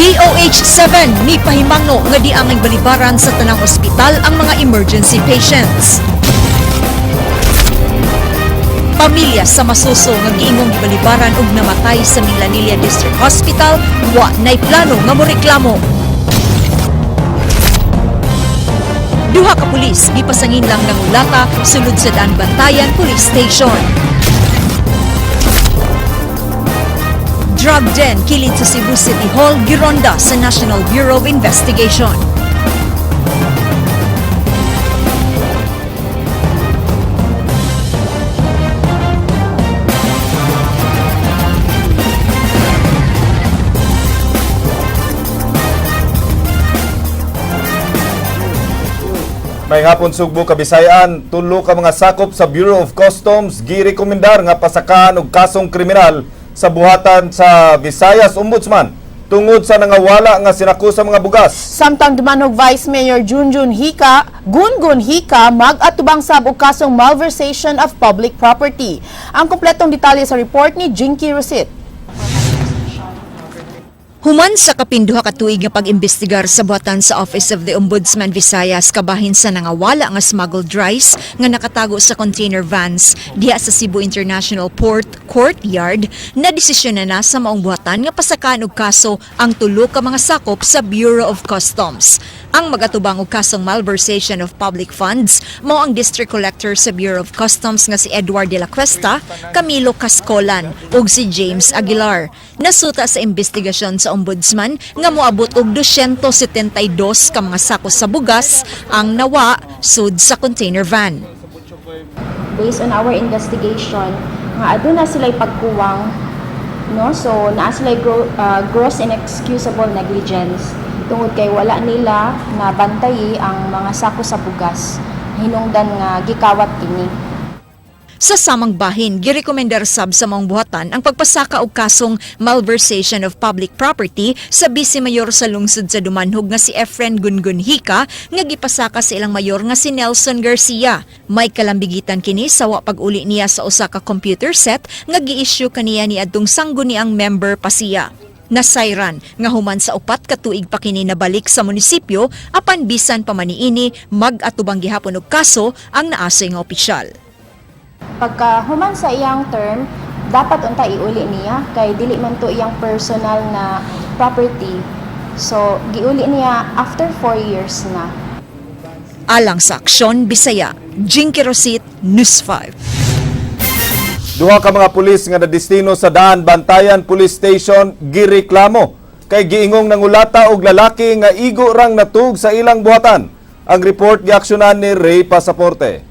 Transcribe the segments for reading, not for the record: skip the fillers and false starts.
DOH 7 ni pahimangno nga di angay balibaran sa tanang ospital ang mga emergency patients. Pamilya sa masuso nga giingong gibalibaran og namatay sa Minglanilla District Hospital wa nay plano nga moreklamo. Duha ka pulis gipasangin lang nangulata sulod sa Daan Bantayan Police Station. Drug den kilid sa Cebu City Hall gironda sa National Bureau of Investigation. May hapon, Sugbo, Kabisayan, tulo ka mga sakop sa Bureau of Customs girekomendar nga pasakaan og kasong kriminal sa buhatan sa Visayas Ombudsman tungod sa nangawala nga sinako sa mga bugas. Samtang Dumanhog Vice Mayor Junjun Hika, Gungun Hika mag-atubang sab og kasong malversation of public property. Ang kumpletong detalye sa report ni Jinky Rosit. Human sa kapinduha ka tuig nga pag-imbestigar sa buhatan sa Office of the Ombudsman Visayas kabahin sa nangawala nga smuggled rice nga nakatago sa container vans diha sa Cebu International Port Courtyard, na desisyon na sa maong buhatan nga pasakaan og kaso ang tulo ka mga sakop sa Bureau of Customs. Ang magatubang og kasong malversation of public funds mao ang District Collector sa Bureau of Customs nga si Edward de la Cuesta, Camilo Cascolan ug si James Aguilar. Nasuta sa investigasyon sa Ombudsman nga moabot og 272 ka mga sako sa bugas ang nawa sud sa container van. Based on our investigation nga aduna sila'y pagkuwang, no, so naa sila'y gross inexcusable negligence tungod kay wala nila na bantayi ang mga sako sa bugas hinungdan nga gikawat kini. Sa samang bahin, girekomendar sab sa maong buhatan ang pagpasaka og kasong malversation of public property sa Vice Mayor sa lungsod sa Dumanhog nga si Efren Gungun Hika nga gipasaka sa ilang mayor nga si Nelson Garcia. May kalambigitan kini sa wa pag-uli niya sa usa ka computer set nga gi-issue kaniya ni adtong sangguniang member pa siya. Nasayran nga human sa 4 ka tuig pa kini nabalik sa munisipyo, apan bisan pa man niini, mag-atubang gihapon og kaso ang naasoy nga opisyal. Pagka human sa iyang term, dapat unta iuli niya kay dili man to iyang personal na property, so giuli niya after 4 years na. Alang sa Aksyon Bisaya, Jinky Rosit, News 5. Duha ka mga pulis nga nadestino sa Daan Bantayan Police Station gireklamo kay giingong nangulata og lalaki nga igo rang natug sa ilang buhatan. Ang report giaksyonan ni Ray Pasaporte.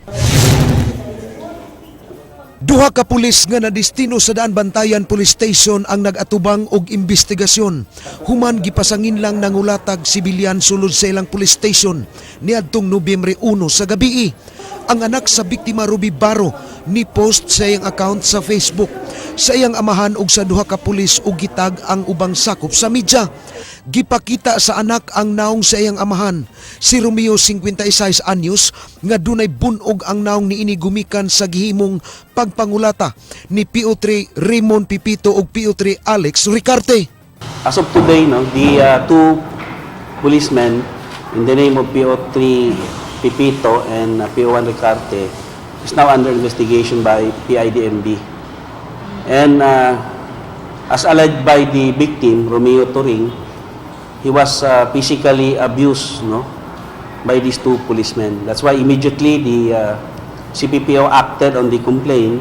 Duha ka pulis nga nadestino sa Daan Bantayan Police Station ang nag-atubang og investigasyon. Human gipasangin lang nangulatag sibilyan sulod sa ilang police station niadtong Nobyembre 1 sa gabii. Ang anak sa biktima, Ruby Baro, ni post sa iyang account sa Facebook sa iyang amahan og sa duha ka pulis og gitag ang ubang sakop sa media. Gipakita sa anak ang naong sa iyang amahan, si Romeo, 56 anyos, nga dunay bunog ang naong niini gumikan sa gihimong pagpangulata ni PO3 Raymond Pipito ug PO3 Alex Ricarte. As of today, no, the two policemen in the name of PO3 Pipito and PO1 Ricarte is now under investigation by PIDMB. And as alleged by the victim, Romeo Turing, he was physically abused, no, by these two policemen. That's why immediately the CPPO acted on the complaint.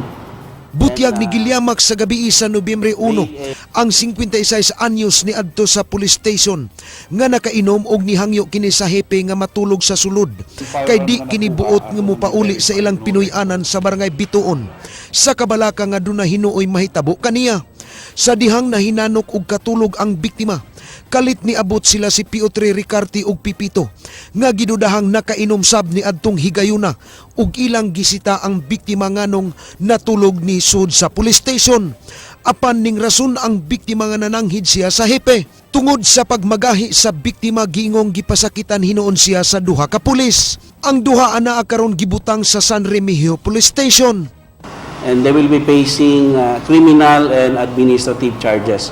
Butyag ni Gilyamak sa gabi sa Nobyembre 1 ang 56 anyos ni adto sa police station nga nakainom og nihangyo kini sa hepe nga matulog sa sulod kay di kini buot nga mopauli sa ilang Pinoy-anan sa barangay Bituon sa kabalaka nga duna hinuoy mahitabo kaniya. Sa dihang nahinanok og katulog ang biktima, kalit ni abot sila si PO3 Ricarte ug Pipito nga gidudahang nakainom sab ni adtong higayuna ug ilang gisita ang biktima nganong natulog ni sud sa police station. Apan ning rason ang biktima nga nananghid siya sa hepe. Tungod sa pagmagahi sa biktima, giingong gipasakitan hinuon siya sa duha ka pulis. Ang duha anaa karon gibutang sa San Remigio Police Station. And they will be facing criminal and administrative charges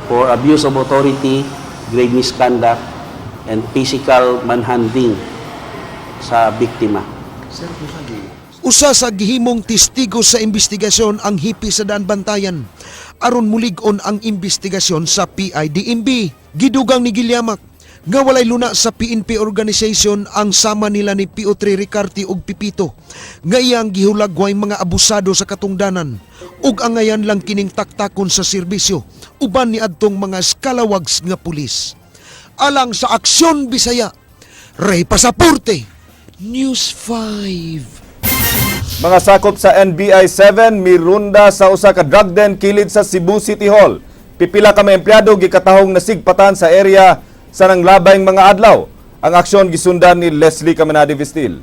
for abuse of authority, grave misconduct, and physical manhandling sa biktima. Usa sa gihimong testigo sa investigasyon ang hepe sa Daanbantayan aron mulig-on ang investigasyon sa PIDMB. Gidugang ni Gilyamak nga walay luna sa PNP organization ang sama nila ni PO3 Ricarte ug Pipito nga iyang gihulagway mga abusado sa katungdanan ug angayan lang kining taktakon sa serbisyo uban ni adtong mga scalawags nga pulis. Alang sa Aksyon Bisaya, Ray Pasaporte, News 5. Mga sakop sa NBI 7 mirunda sa usa ka drug den kilid sa Cebu City Hall. Pipila ka mga empleyado gikatahong nasigpatan sa area sa nanglabayng mga adlaw. Ang aksyon gisundan ni Leslie Caminade Vistil.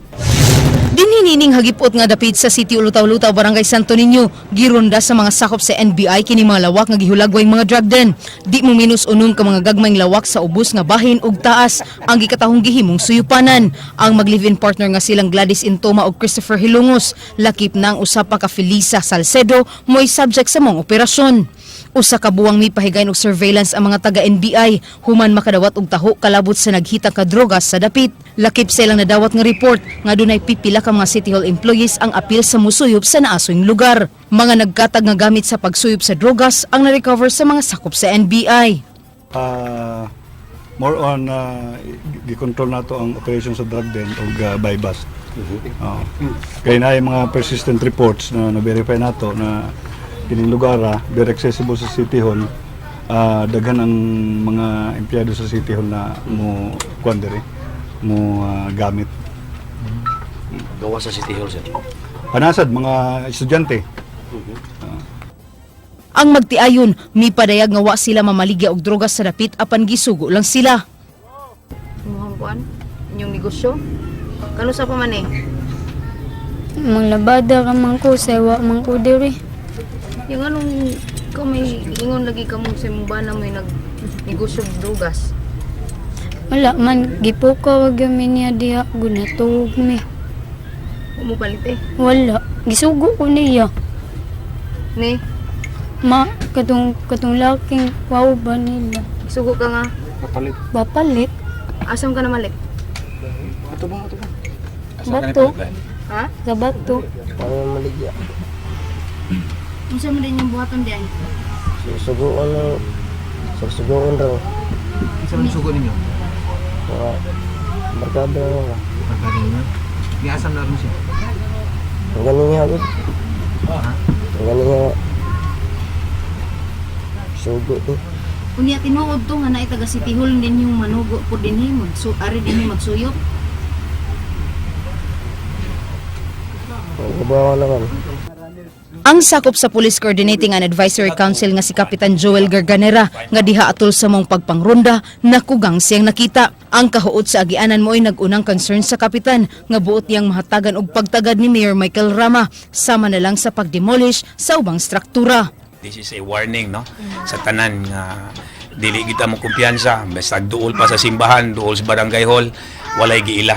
Dinhi nining hagipot nga dapit sa City Ulutaw-Lutaw, Barangay Santo Niño, gironda sa mga sakop sa NBI kini mga lawak nga gihulagway mga drug den. Di mo minus unom ka mga gagmayng lawak sa ubos nga bahin ug taas ang gikatahong gihimong suyupanan. Ang mag-live-in partner nga silang Gladys Intoma ug Christopher Hilungos, lakip na ang usa pa ka Felisa Salcedo, mo'y subject sa mong operasyon. Usa ka buwang mipahigayon og surveillance ang mga taga NBI human makadawat og taho kalabot sa naghitang ka drogas sa dapit. Lakip sa ilang nadawat nga report nga dunay pipila ka mga City Hall employees ang apil sa musuyop sa naasoyng lugar. Mga nagkatag nga gamit sa pagsuyop sa drogas ang na-recover sa mga sakop sa NBI. More on gi-control nato ang operation sa drug den ug buy-bust. Oo. Kay naay mga persistent reports na na-verify nato na kining lugar very accessible sa City Hall. Daghan ang mga empleyado sa City Hall na mo kuan diri, mo gamit. Gawa sa City Hall, sir. Panasad mga estudyante. Ang magtiayon, mipadayag nga wa sila mamaligya og drogas sa dapit apan gisugo lang sila. Imuhang kuan, inyong negosyo. Kanusa pa man eh? Manglabada ka man ko, sewa man ko diri. Yung anong ikaw may ingon lagi ka mo sa imong bana may nag negosyo og drogas. Wala man, gipukaw wag mi niya diha, gunatog mi. Wa mo palit eh. Wala, gisugo ko niya. Ne, Ma, katong laking wow ba nila. sugo ka nga. Bapalit, Asam ka na malik? Bato, Ha? sa bato. Unsa man din yung buhaton diay? Susugoon ng susugoon raw. Sa man sugo ninyo? Mga barkada nga. Barkada ninyo? Giasam na rin siya. Ang galing niya gud. Ang galing niya. Sugo to. Unya tinuod to nga naay taga City Hall ninyong manugo po dinhi magsu ari dinhi magsuyop. Ang kabawa naman. Ang sakop sa Police Coordinating and Advisory Council nga si Kapitan Joel Garganera nga diha atol sa mong pagpangronda nakugang siyang nakita. Ang kahuot sa agianan mo ay nagunang concern sa kapitan nga buot niyang mahatagan og pagtagad ni Mayor Michael Rama sama na lang sa pagdemolish sa ubang struktura. This is a warning, no, sa tanan nga dili kita mo kumpiyansa basta duol pa sa simbahan, duol sa barangay hall, walay giila.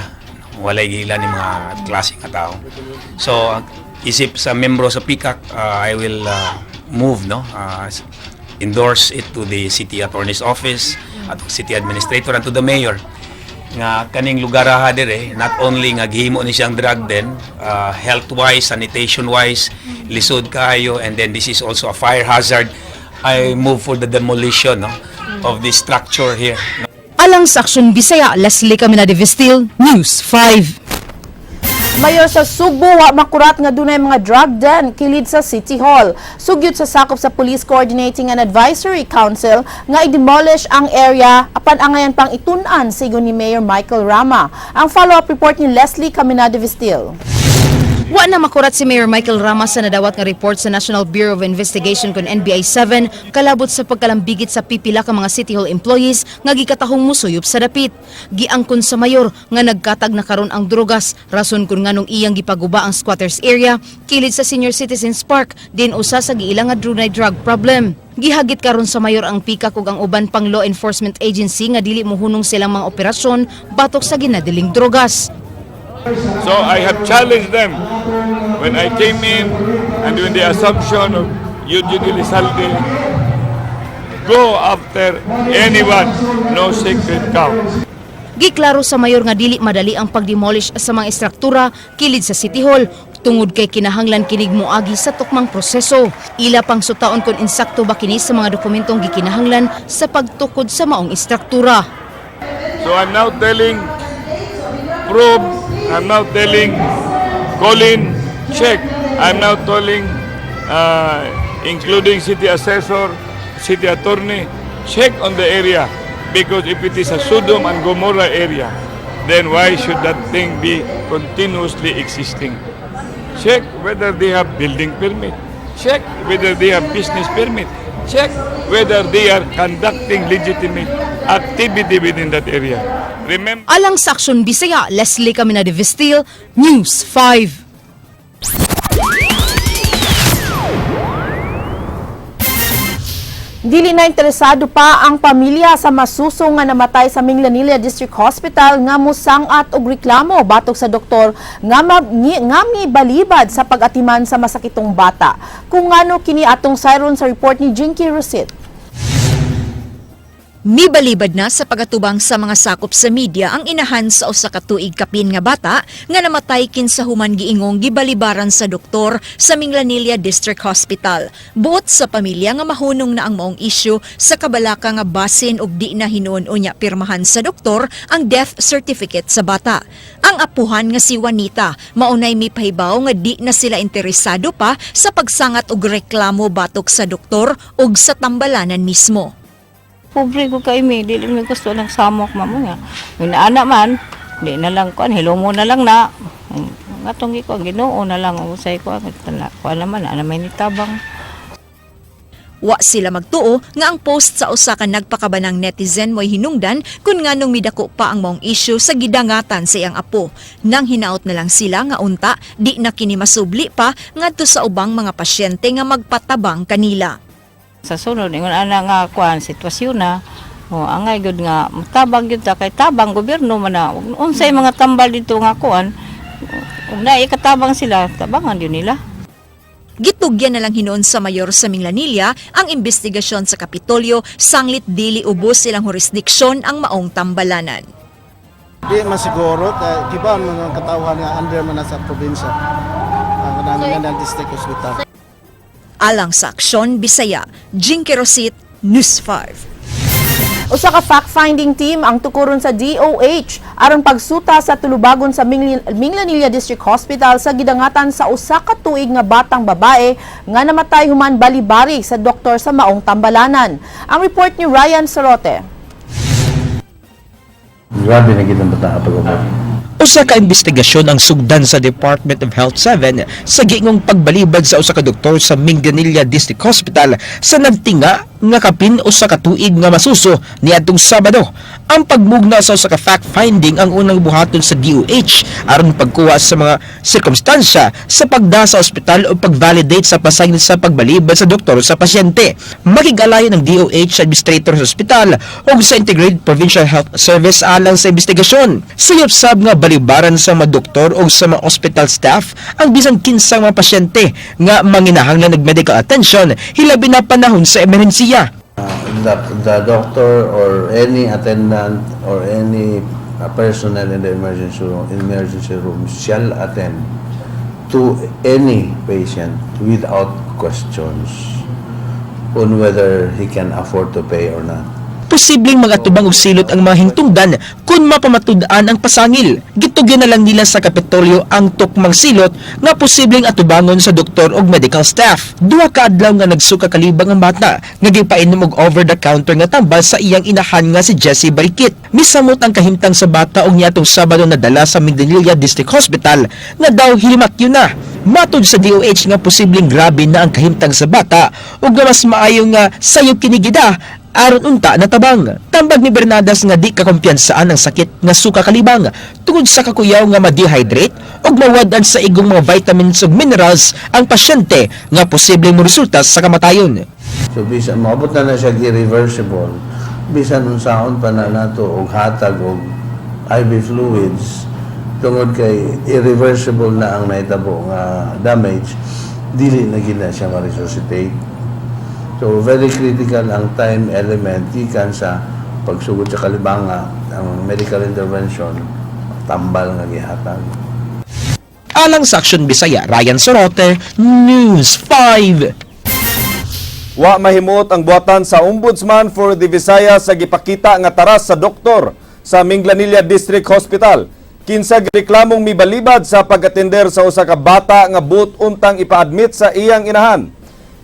Walay giila ni mga klase nga tao. So isip sa membro sa PICAC, I will move, no, endorse it to the city attorney's office at city administrator and to the mayor nga kaning lugar ha dire, not only nga gihimo ni siyang drug den, health wise, sanitation wise, lisod kaayo, and then this is also a fire hazard. I move for the demolition, no, of this structure here. Alang sa Aksyon Bisaya, Leslie Camila de Vestil, News 5. Mayor sa Sugbo wa makurat nga dunay mga drug den kilid sa City Hall. Sugyot sa sakop sa Police Coordinating and Advisory Council nga i-demolish ang area apan angayan pang itun-an sigon ni Mayor Michael Rama. Ang follow-up report ni Leslie Caminade Vistil. Wa na makurat si Mayor Michael Rama sa nadawat nga report sa National Bureau of Investigation kon NBI 7 kalabot sa pagkalambigit sa pipila ka mga City Hall employees nga gikatahong musuyop sa dapit. Giangkon sa mayor nga nagkatag na karon ang drogas, rason kun nganong iyang gipaguba ang squatters area kilid sa Senior Citizens Park din usa sa giila nga dunay drug problem. Gihagit karon sa mayor ang PICAC ug ang uban pang law enforcement agency nga dili mohunong silang mga operasyon batok sa ginadiling drogas. So I have challenged them when I came in and when the assumption of Eugene Elizalde. Go after anyone. No sacred cow. Giklaro sa mayor nga dili madali ang pagdemolish sa mga istruktura kilid sa City Hall tungod kay kinahanglan kinig moagi sa tukmang proseso. Ila pang sutaon kung insakto ba kini sa mga dokumentong gikinahanglan sa pagtukod sa maong istruktura. So I'm now telling probe, I'm now telling Colin, check. I'm now telling including city assessor, city attorney, check on the area. Because if it is a Sodom and Gomorrah area, then why should that thing be continuously existing? Check whether they have building permit. Check whether they have business permit. Check whether they are conducting legitimate activity within that area. Remember. Alang sa Aksyon Bisaya, Leslie Camina de Vestil, News 5. Dili na interesado pa ang pamilya sa masuso nga namatay sa Minglanilla District Hospital nga musang-at og reklamo batok sa doktor nga nga mibalibad sa pag-atiman sa masakitong bata. Kung ngano kini atong sayron sa report ni Jinky Rosit. Mibalibad na sa pagatubang sa mga sakop sa media ang inahan sa usa ka tuig kapin nga bata nga namatay kinsa human giingong gibalibaran sa doktor sa Minglanilla District Hospital. Buot sa pamilya nga mahunong na ang maong isyu sa kabalaka nga basin og di na hinuon unya pirmahan sa doktor ang death certificate sa bata. Ang apuhan nga si Juanita maunay mipahibaw nga di na sila interesado pa sa pagsangat og reklamo batok sa doktor ug sa tambalanan mismo. Pobre ko kay mi, dili mi gusto ng samok mamo nga. Inaana man, di na lang kuan, hilumo na lang na. Nga tong ko Ginoo na lang usay ko kuan naman ana may nitabang. Wa sila magtuo nga ang post sa usa ka nagpakabanang netizen mo'y hinungdan kung nganong midako pa ang maong issue sa gidangatan sa iyang apo. Nang hinaot na lang sila nga unta di na kini masubli pa ngadto sa ubang mga pasyente nga magpatabang kanila. Sa sunod ingon ana nga kuan sitwasyon na. Oh, angay gud nga mutabang gyud ta kay tabang gobyerno man na. Unsay mga tambal dito nga kuan? Ug naay katabang sila, tabangan gyud nila. Gitugyan na lang hinuon sa mayor sa Minglanilla ang investigasyon sa Kapitolyo sanglit dili ubos silang jurisdiksyon ang maong tambalanan. Di man siguro, kay kiba man ang katawhan nga under man na sa probinsya. Ang namin nga ng district hospital. Alang sa Aksyon Bisaya, Jinky Rosit, News 5. Usa ka fact-finding team ang tukuron sa DOH aron pagsuta sa tulubagon sa Minglanilla District Hospital sa gidangatan sa usa ka tuig nga batang babae nga namatay human balibari sa doktor sa maong tambalanan. Ang report ni Ryan Sorote. Grabe na gid ang bata pag-abot. Usa ka investigasyon ang sugdan sa Department of Health 7 sa giingong pagbalibad sa usa ka doktor sa Minglanilla District Hospital sa nagtinga nga kapin usa ka tuig nga masuso niadtong Sabado. Ang pagmugna sa usa ka fact-finding ang unang buhaton sa DOH aron pagkuha sa mga sirkumstansya sa pagda sa ospital o pag-validate sa pasaylo sa pagbalibad sa doktor sa pasyente. Makig-alayon ang DOH administrator sa ospital ug sa Integrated Provincial Health Service alang sa investigasyon. Suyop sab nga balibaran sa mga doktor o sa mga hospital staff ang bisan kinsang mga pasyente nga manginahanglan og medical attention hilabi na panahon sa emerhensiya. The doctor or any attendant or any personnel in the emergency room shall attend to any patient without questions on whether he can afford to pay or not. Posibleng magatubang og silot ang mga hingtungdan kung mapamatud-an ang pasangil. Gitugyan na lang nila sa Kapitolyo ang tukmang silot nga posibleng atubangon sa doktor og medical staff. 2 ka adlaw nga nagsuka kalibang ang bata nga gipainom og over the counter nga tambal sa iyang inahan nga si Jessie Barikit. Misamot ang kahimtang sa bata og niadtong Sabado nadala sa Minglanilla District Hospital nga daw hilimakyo na. Matod sa DOH nga posibleng grabe na ang kahimtang sa bata ug nga mas maayo nga sayop kini gida aron unta natabang. Tambag ni Bernadas nga di kakumpiyansaan ang sakit nga suka kalibang tungod sa kakuyaw nga ma-dehydrate ug mawad-an sa igong mga vitamins ug minerals ang pasyente nga posibleng moresulta sa kamatayon. So bisan moabot na na siya irreversible, bisan unsaon pa na nato og hatag og IV fluids tungod kay irreversible na ang nahitabo nga damage, dili na gid na siya ma-resuscitate. So very critical ang time element gikan sa pagsugod sa kalibanga, ang medical intervention, tambal nga gihatag. Alang sa Aksyon Bisaya, Ryan Sorote, News 5. Wa mahimuot ang buhatan sa Ombudsman for the Visayas sa gipakita nga taras sa doktor sa Minglanilla District Hospital. Kinsa reklamong mibalibad sa pag-atender sa usa ka bata nga buot untang ipa-admit sa iyang inahan.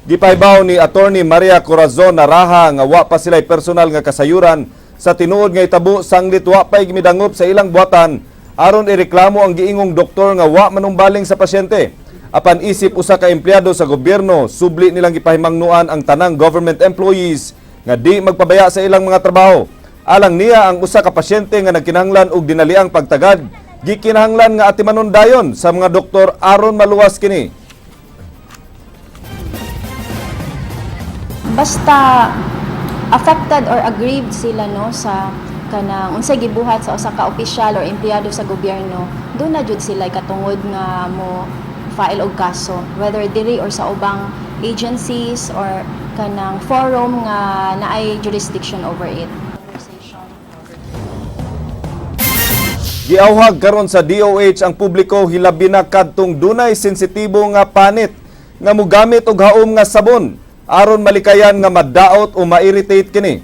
Gipahibaw ni Attorney Maria Corazon Naraha nga wa pa sila'y personal nga kasayuran sa tinuod nga itabo sanglit wa pa'y gimidangop sa ilang buhatan aron ireklamo ang giingong doktor nga wa manumbaling sa pasyente. Apan isip usa ka empleyado sa gobyerno, subli nilang gipahimangnuan ang tanang government employees nga di magpabaya sa ilang mga trabaho. Alang niya, ang usa ka pasyente nga nagkinahanglan og dinaliang pagtagad, gikinahanglan nga atimanon dayon sa mga doktor aron maluwas kini. Basta affected or aggrieved sila, no, sa kanang unsay gibuhat sa usa ka opisyal or empleyado sa gobyerno, duna jud sila katungod nga mo file og kaso, whether diri or sa ubang agencies or kanang forum nga naay jurisdiction over it. Giawhag karon sa DOH ang publiko, hilabi na kadtong dunay sensitibo nga panit, nga mugamit og haom nga sabon aron malikayan nga madaot o ma-irritate kini.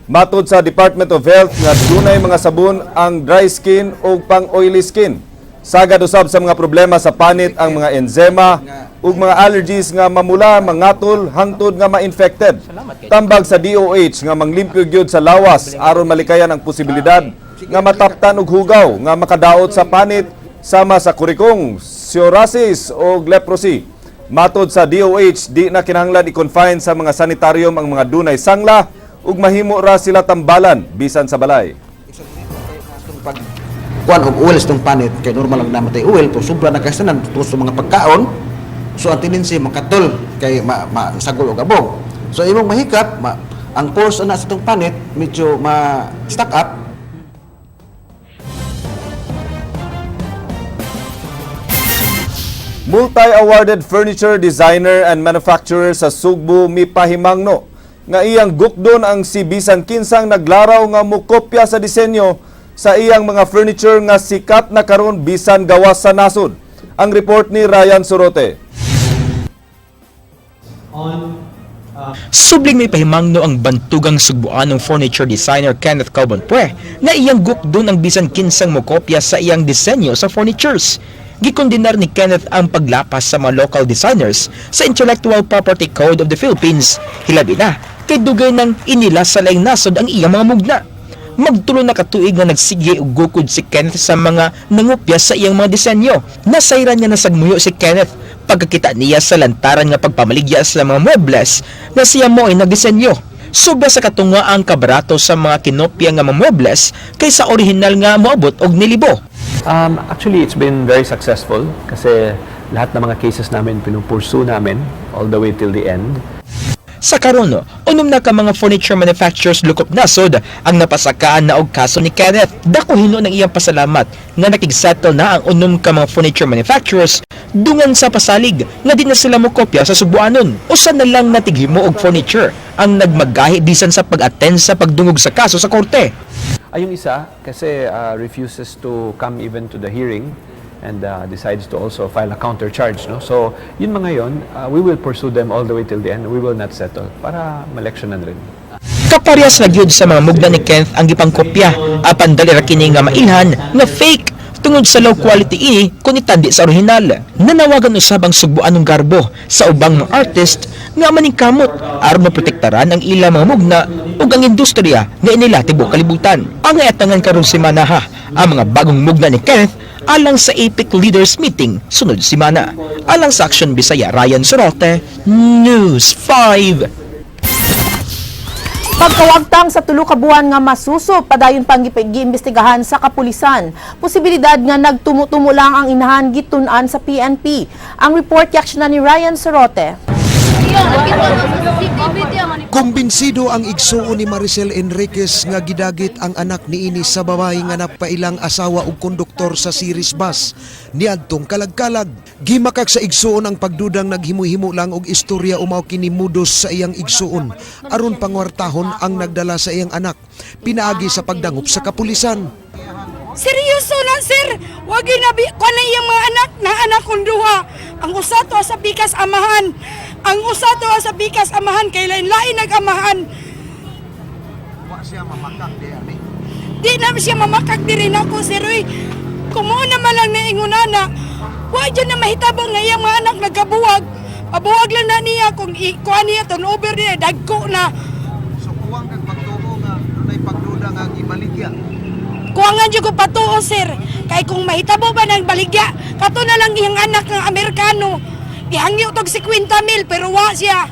Matod sa Department of Health nga dunay mga sabon ang dry skin o pang oily skin. Sagad usab sa mga problema sa panit ang mga eczema ug mga allergies nga mamula, mangatol hangtod nga ma-infected. Tambag sa DOH nga manglimpyo gyud sa lawas aron malikayan ang posibilidad nga mataptan og hugaw nga makadaot sa panit sama sa kurikong, psoriasis o leprosy. Matod sa DOH, di na kinahanglan i-confine sa mga sanitarium ang mga dunay sangla ug mahimo ra sila tambalan bisan sa balay. Pag kuan og oil sa panit kay normal lang namatay oil, pero sobra na kasi nan tungod sa mga pagkaon, so ang tendency makatol kay ma, sagol og abog, so imong mahikap ma, ang pores ana sa itong panit medyo ma stack up. Multi-awarded furniture designer and manufacturer sa Sugbo mipahimangno nga iyang gukdon ang si bisan kinsang naglaraw nga mokopya sa disenyo sa iyang mga furniture nga sikat na karon bisan gawas sa nasod. Ang report ni Ryan Sorote. Subling may pahimangno ang bantugang Sugbuanong furniture designer Kenneth Cobonpue na iyang gukdon ang bisan kinsang mokopya sa iyang disenyo sa furnitures. Gikondenar ni Kenneth ang paglapas sa mga local designers sa Intellectual Property Code of the Philippines. Hilabi na kay dugay nang inila sa laing nasod ang iyang mga mugna. Magtulo na katuig nga nagsige og gukod si Kenneth sa mga nangupya sa iyang mga disenyo. Nasayran nga nasagmuyo si Kenneth pagkakita niya sa lantaran nga pagpamaligya sa mga muebles na siya mo ay nagdisenyo. Sobra sa katunga ang kabarato sa mga kinopya nga mga muebles kaysa orihinal nga moabot og nilibo. Actually, it's been very successful kasi lahat ng mga cases namin pinupursue namin all the way till the end. Sa karon, unom na ka mga furniture manufacturers lukop nasod ang napasakaan na og kaso ni Kenneth. Dako hinuon ang iyang pasalamat nga nakigsettle na ang unom ka mga furniture manufacturers dungan sa pasalig nga di na sila mokopya sa Sugbuanon. Usa na lang natighimo og furniture ang nagmagahi bisan sa pag-attend sa pagdungog sa kaso sa korte. Ay, yung isa kasi refuses to come even to the hearing and decides to also file a counter charge, no? So, yun mga yun, we will pursue them all the way till the end. We will not settle para maleksyonan rin. Kaparehas na gyud sa mga mugna ni Kenneth ang gipangkopya, apan dali ra kini nga mailhan nga fake tungod sa low quality ini kung itandi sa orihinal. Nanawagan usab ang Sugbuanong garbo sa ubang mga artist nga maningkamot aron maprotektaran ang ilang mga mugna ug ang industriya nga inila tibuok kalibutan. Ang etangan karon semana ha ang mga bagong mugna ni Kenneth alang sa APIC Leaders Meeting sunod semana. Alang sa Action Bisaya, Ryan Sorote, News 5. Pagkawagtang sa tulo ka buwan nga masuso, padayon pang giimbestigahan sa kapulisan. Posibilidad nga nagtumutumo lang ang inahan gitun-an sa PNP. Ang report yaksyon ni Ryan Sorote. Kumbinsido ang igsuon ni Maricel Enriquez nga gidagit ang anak niini sa babae nga napailang asawa og konduktor sa Ceres Bus niadtong kalagkalag. Gimakak sa igsuon ang pagdudang naghimo-himo lang og istorya umaw kini modus sa iyang igsuon aron pangwartahon ang nagdala sa iyang anak pinaagi sa pagdangop sa kapulisan. Seryoso na, sir. Wag ginabi ko na iyang mga anak na anak kong duha. Ang usa to sa pikas amahan. Ang usa to sa pikas amahan kay lain-lain nag-amahan. Wa siya mamakak di ani. Di na siya mamakak diri nako, sir. Uy. Kumuha man lang na ingunana. Wa dyan na mahitabo nga iyang mga anak nagkabuwag. Pabuwag lang na niya kung ikuha niya turnover niya dagko na. So kuwang kag pagtuo nga dunay pagduda nga gibaligya. Kuwangan jud ko patuo, sir. Kay kung mahitabo ba ng baligya, kato na lang iyang anak ng Amerikano. Gihangyo tog 50 mil pero wa siya.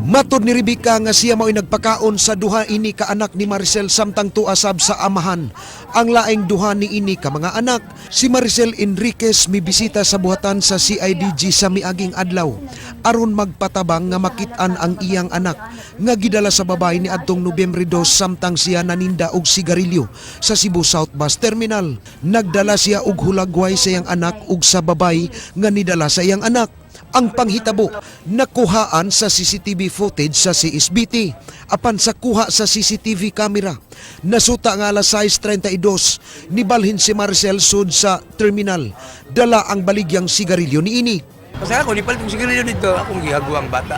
Matod ni Rebecca nga siya mao'y nagpakaon sa duha ini ka anak ni Maricel samtang tuasab sa amahan. Ang laing duha ni ini ka mga anak, si Maricel Enriquez mibisita sa buhatan sa CIDG sa miaging adlaw aron magpatabang nga makit-an ang iyang anak nga gidala sa babae ni adtong Nobyembre 2 samtang siya naninda og sigarilyo sa Cebu South Bus Terminal. Nagdala siya og hulagway sa iyang anak ug sa babae nga nidala sa iyang anak. Ang panghitabo nakuhaan sa CCTV footage sa CSBT. Apan sa kuha sa CCTV camera, nasuta nga alas 6:32 nibalhin si Marcel sud sa terminal. Dala ang baligyang sigarilyo niini. Kasi ako, nipalit kong sigarilyo dito, akong gihagwa ang bata.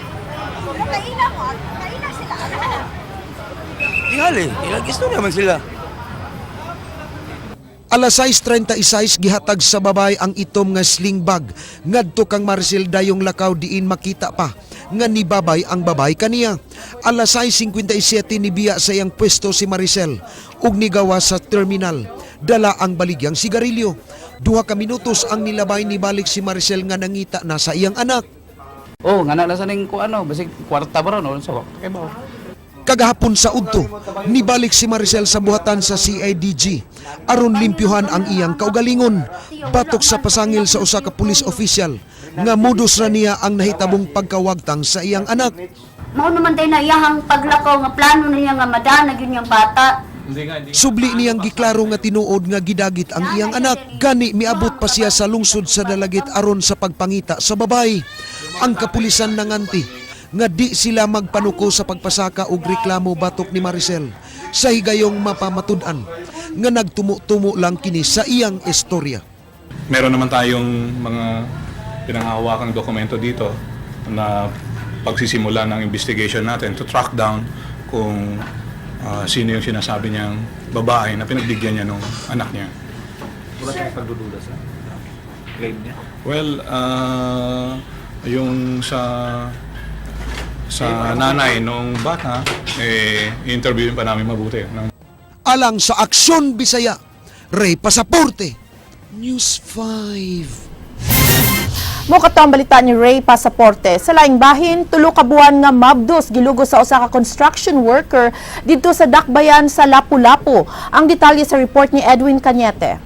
Kaina mo, kaina sila. Tingali, ilang istorya man sila. Alas 6:36 gihatag sa babay ang itom nga sling bag ngadto kang Marcel dayong lakaw diin makita pa nga nibabay ang babay kaniya. Alas 6:57 nibiya sa iyang pwesto si Maricel ug nigawa sa terminal dala ang baligyang sigarilyo. 2 ka minutos ang nilabay nibalik si Maricel nga nangita na sa iyang anak. Oh, nga na lang sa ning ko ano, basig kwarta ba ron so kay ba. Kagahapon sa udto, nibalik si Maricel sa buhatan sa CIDG aron limpyuhan ang iyang kaugalingon batok sa pasangil sa usa ka police official nga modus ra niya ang nahitabong pagkawagtang sa iyang anak. Mao naman tayo na iyahang paglakaw nga plano niya nga madana gyud niyang bata. Subli niyang giklaro nga tinuod nga gidagit ang iyang anak, gani miabot pa siya sa lungsod sa Dalagit aron sa pagpangita sa babay. Ang kapulisan nanganti nga di sila magpanuko sa pagpasaka og reklamo batok ni Maricel sa higayong mapamatud-an nga nagtumo-tumo lang kini sa iyang istorya. Meron naman tayong mga pinanghahawakang dokumento dito na pagsisimula ng investigation natin to track down kung sino yung sinasabi niyang babae na pinagbigyan niya nung anak niya. Wala tayong pagdududa sa claim niya. Well, yung sa nanay nung bata, eh, interviewin pa namin mabuti. Alang sa Aksyon Bisaya, Ray Pasaporte, News 5. Mo kato ang balita ni Ray Pasaporte. Sa laing bahin, 3 ka buwan nga mabdos gilugos sa usa ka construction worker didto sa Dakbayan sa Lapu-Lapu. Ang detalye sa report ni Edwin Cañete.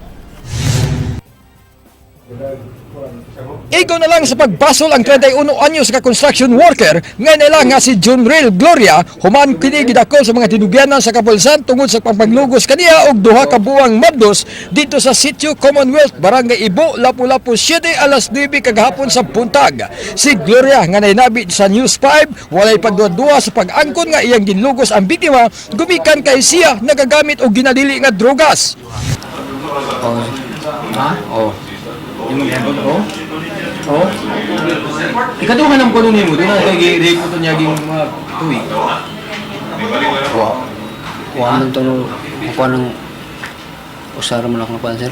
Ikaw na lang sa pagbasol ang 31 anyos ka construction worker nga nila nga si Junril Gloria human kini gidakol sa mga tinugyanan sa kapulsan tungod sa pagpaglugos kaniya og 2 ka buwang mabdos dito sa Sitio Commonwealth, Barangay Ibo, Lapu-Lapu 7 alas 9 kagahapon sa buntag. Si Gloria nga nainabi sa News 5 walay pagduwa sa pag-angkon nga iyang ginlugos ang biktima gumikan kay siya nagagamit og ginadili nga drogas. Oh. Ha? Oh. Yung oh. Oh. Ikaduha ng kuno nimo, doon na kay gi-rape to niya ging mga tuig. Wa. Wa man to no kuan ng usara man ako na sir.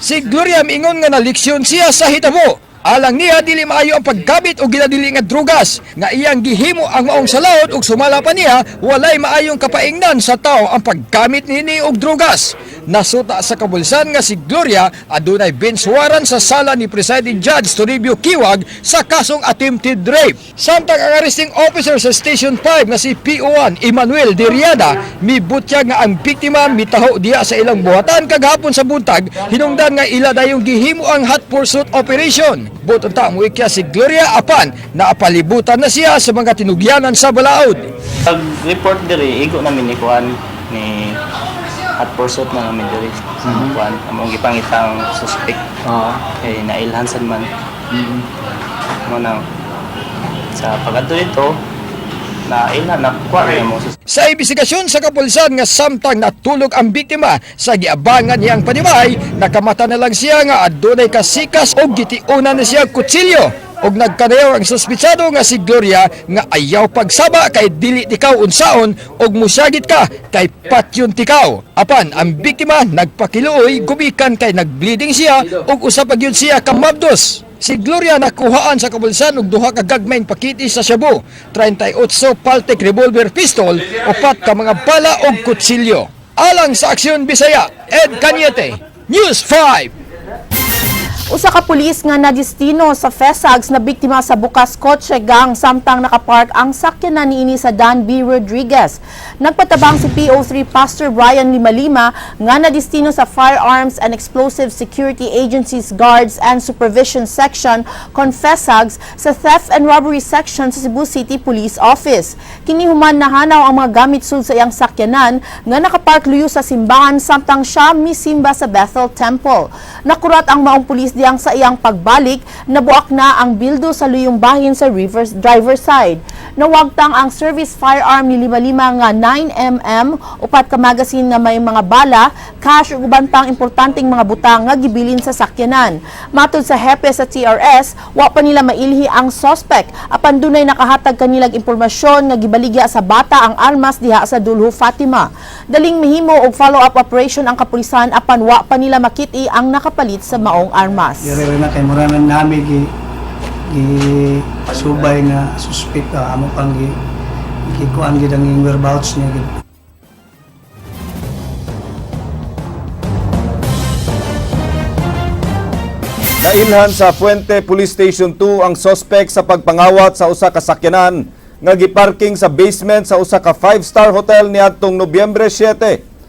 Si Gloria miingon nga naleksyon siya sa hitabo. Alang niya dili maayo ang paggamit og ginadili nga drugas nga iyang gihimo ang maong salaod ug sumala pa niya walay maayong kapaingnan sa tao ang paggamit niini og drugas. Nasuta sa kapulisan nga si Gloria adunay bench warrant sa sala ni presiding judge Toribio Kiwag sa kasong attempted rape. Samtang ang arresting officer sa Station 5 nga si PO1 Emmanuel Diriada mibutyag nga ang biktima mitaho diya sa ilang buhatan kagahapon sa buntag, hinungdan nga ila dayong gihimo ang hot pursuit operation. Buot unta muikya si Gloria apan naapalibutan na siya sa mga tinugyanan sa balaod. Pag-report diri, igo namin ni kuan ni hot pursuit na namin diri sa kuan among gipangitang suspect. Kay nailhan sad man. Mo nang sa pag-adto dito na ilhan na kuan na mo. Sa imbestigasyon sa kapulisan nga samtang natulog ang biktima sa giabangan niyang panimay, nakamata na lang siya nga adunay kasikas og gitiunan na siya kutsilyo, og nagkanayaw ang suspitsado nga si Gloria nga ayaw pagsaba kay dili tikaw unsaon og musyagit ka kay patyon tikaw. Apan ang biktima nagpakiluoy gumikan kay nagbleeding siya ug usa pa gyud siya ka mabdos. Si Gloria nakuhaan sa kapulisan og duha ka gagmayng pakiti sa shabu, 38 Paltech revolver pistol, upat ka mga bala og kutsilyo. Alang sa Aksyon Bisaya, Ed Cañete, News 5. Usa ka pulis nga nadistino sa FESAGS na biktima sa bukas kotse gang samtang nakapark ang sakyanan niini sa Dan B. Rodriguez. Nagpatabang si PO3 Pastor Brian Limalima nga nadistino sa Firearms and Explosive Security Agency's Guards and Supervision Section kon FESAGS sa Theft and Robbery Section sa Cebu City Police Office. Kini human nahanaw ang mga gamit sud sa iyang sakyanan nga nakapark luyo sa simbahan samtang siya misimba sa Bethel Temple. Nakurat ang maong pulis diyang sa iyang pagbalik, nabuak na ang bildo sa luyong bahin sa reverse driver side. Nawagtang ang service firearm ni Lima-Lima nga 9 mm, upat ka magazine nga may mga bala, cash ug uban pang importanteng mga butang nga gibilin sa sakyanan. Matod sa hepe sa TRS, wa pa nila mailhi ang suspect apan dunay nakahatag kanilang impormasyon nga gibaligya sa bata ang armas diha sa Dulho Fatima. Daling mihimo og follow-up operation ang kapulisan apan wa pa nila makit-i ang nakapalit sa maong armas. Diri na kay mura na nami gi gi subay nga suspect, amo pang gi gikuan gid ang whereabouts niya gid. Nailhan sa Fuente Police Station 2 ang suspect sa pagpangawat sa usa ka sakyanan nga giparking sa basement sa usa ka 5-star hotel niadtong Nobyembre 7.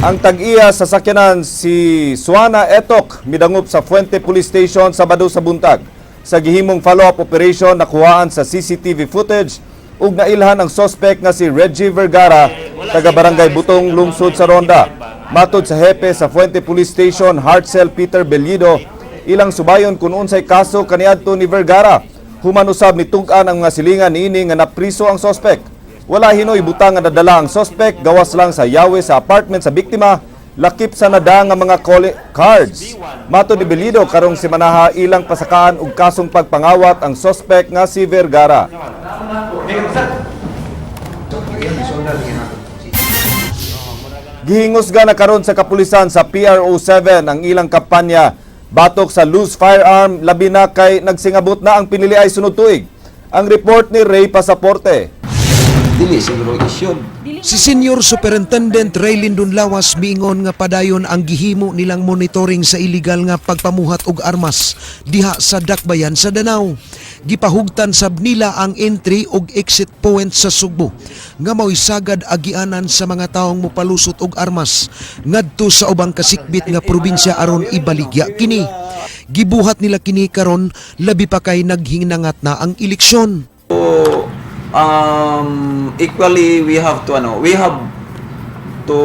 Ang tag-iya sa sakyanan, si Suana Etok, midangop sa Fuente Police Station Sabado sa buntag. Sa gihimong follow-up operation, nakuhaan sa CCTV footage ug nailhan ang suspect nga si Reggie Vergara, taga Barangay Butong, lungsod sa Ronda. Matod sa hepe sa Fuente Police Station, Hartsel Peter Bellido, ilang subayon kung unsay kaso kaniadto ni Vergara. Human usab nitug-an ang mga silingan niini nga napriso ang suspect. Wala hinoy butang nga nadala ang suspect, gawas lang sa yawe sa apartment sa biktima, lakip sa nada nga mga cards. Matod ni Bellido, karong semanaha ilang pasakaan og kasong pagpangawat ang suspect nga si Vergara. Gihingusga na karon sa kapulisan sa PRO 7 ang ilang kampanya batok sa loose firearm, labi na kay nagsingabot na ang piniliay sunod tuig. Ang report ni Ray Pasaporte. Dili siguro isyon. Si Senior Superintendent Raylin Dunlawas miingon nga padayon ang gihimo nilang monitoring sa illegal nga pagpamuhat og armas diha sa dakbayan sa Danao. Gipahugtan sab nila ang entry ug exit point sa Sugbo nga mao'y sagad agianan sa mga taong mopalusot og armas ngadto sa ubang kasikbit nga probinsya aron ibaligya kini. Gibuhat nila kini karon, labi pa kay naghinangat na ang eleksyon. So, equally we have to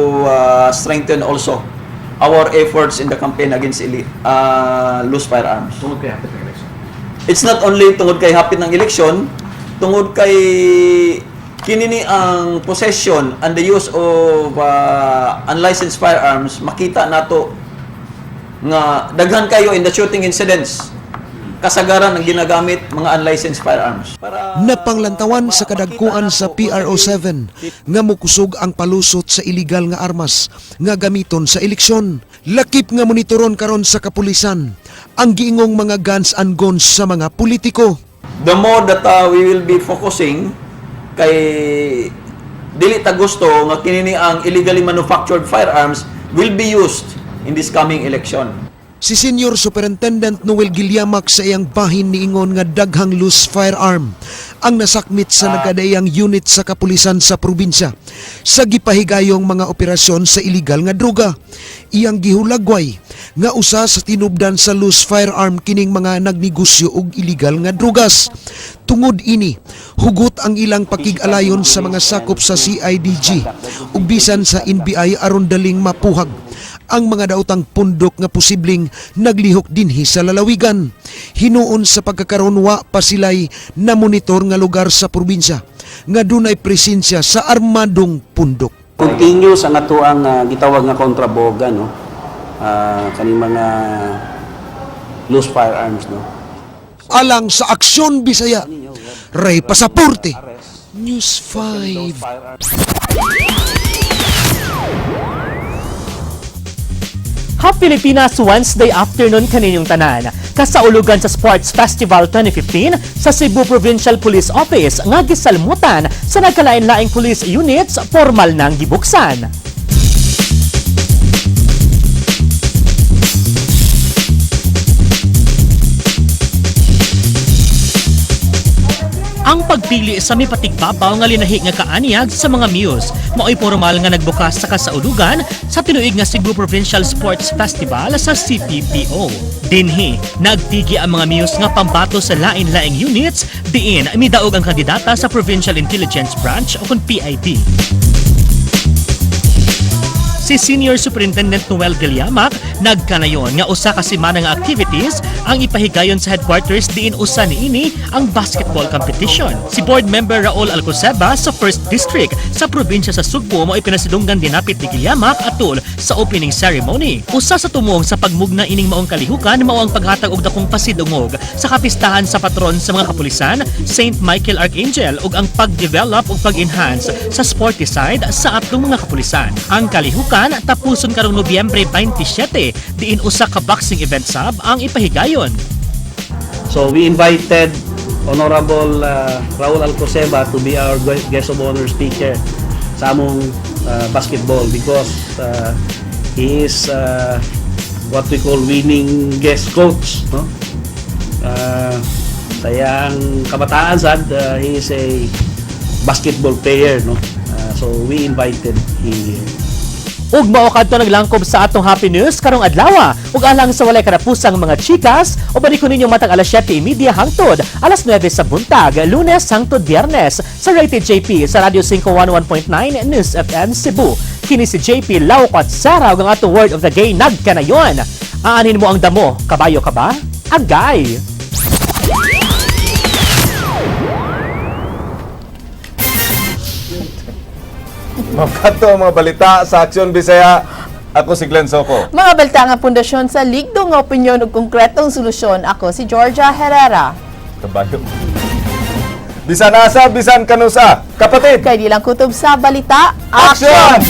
strengthen also our efforts in the campaign against loose firearms. Tungod kay hapit ng election. It's not only tungod kay hapit ng eleksyon, tungod kay kini ni ang possession and the use of unlicensed firearms, makita nato nga daghan kayo in the shooting incidents, kasagaran ang ginagamit mga unlicensed firearms. Napanglantawan sa kadagkuan sa PRO 7 nga mukusog ang palusot sa illegal nga armas nga gamiton sa eleksyon. Lakip nga monitoron karon sa kapulisan ang giingong mga guns and guns sa mga politiko. The more that we will be focusing kay dili ta gusto nga kini ni ang illegally manufactured firearms. will be used in this coming election. Si Senior Superintendent Noel Gilliamac sa iyang bahin niingon nga daghang loose firearm ang nasakmit sa nagkadaiyang unit sa kapulisan sa probinsya sa gipahigayong mga operasyon sa illegal nga droga. Iyang gihulagway nga usa sa tinubdan sa loose firearm kining mga nagnegosyo og illegal nga drugas. Tungod ini, hugot ang ilang pakig-alayon sa mga sakop sa CIDG ug bisan sa NBI aron daling mapuhag ang mga daotang pundok nga posibleng naglihok dinhi sa lalawigan. Hinuon sa pagkakaron wa pa sila'y namonitor nga lugar sa probinsya nga dunay presensya sa armadong pundok. Continuous ang atoang gitawag nga kontraboga, no, kaning mga loose firearms, no. Alang sa Aksyon Bisaya, Ray Pasaporte, News 5. Happy Pilipinas Wednesday afternoon kaninyong tanan. Kasaulugan sa Sports Festival 2015 sa Cebu Provincial Police Office nga gisalmutan sa nagkalain-laing police units formal nang gibuksan. Ang pagpili sa may patigbabaw nga linahi nga kaanyag sa mga muse mao'y formal nga nagbukas sa kasaulugan sa tinuig nga Cebu Provincial Sports Festival sa CPPO. Dinhi, nagtigi ang mga muse nga pambato sa lain-laing units, diin midaog ang kandidata sa Provincial Intelligence Branch o kung PIB. Si Senior Superintendent Noel Gilliamac nagkanayon nga usa ka semana nga activities ang ipahigayon sa headquarters diin usa niini ang basketball competition. Si Board Member Raul Alcoseba sa 1st District sa probinsya sa Sugbo mao ipinasidunggan dinapit ni Gilliamac atol sa opening ceremony. Usa sa tumong sa pagmugna ining maong kalihukan mao ang paghatag og dakong pasidungog sa kapistahan sa patron sa mga kapulisan, Saint Michael Archangel, ug ang pag-develop ug pag-enhance sa sporty side sa atong mga kapulisan. Ang kalihukan tapuson karong Nobyembre 27 diin usa ka boxing event sab ang ipahigayon. So we invited Honorable Raul Alcoseba to be our guest of honor speaker sa among basketball because he is what we call winning guest coach, no? Sa iyang kabataan sad, he is a basketball player, no? So we invited him here. Ug mao kadto naglangkob sa atong happy news karong adlaw. Ug alang sa walay karapusang mga chikas, uban ko ninyo matag alas 7:30 hangtod alas 9 sa buntag, Lunes hangtod Biyernes sa Rated JP sa Radio 511.9 News FM Cebu. Kini si JP Laukat Sara ug ang atong word of the day nagkanayon. Aanhin mo ang damo, kabayo ka ba? Agay! Makato ang mga balita sa Aksyon Bisaya. Ako si Glenn Soco. Mga balita nga pundasyon sa ligdong nga opinyon ug konkretong solusyon. Ako si Georgia Herrera. Kabayo. Bisan asa, bisan kanusa. Kapatid! Kay di lang kutob sa balita. Aksyon!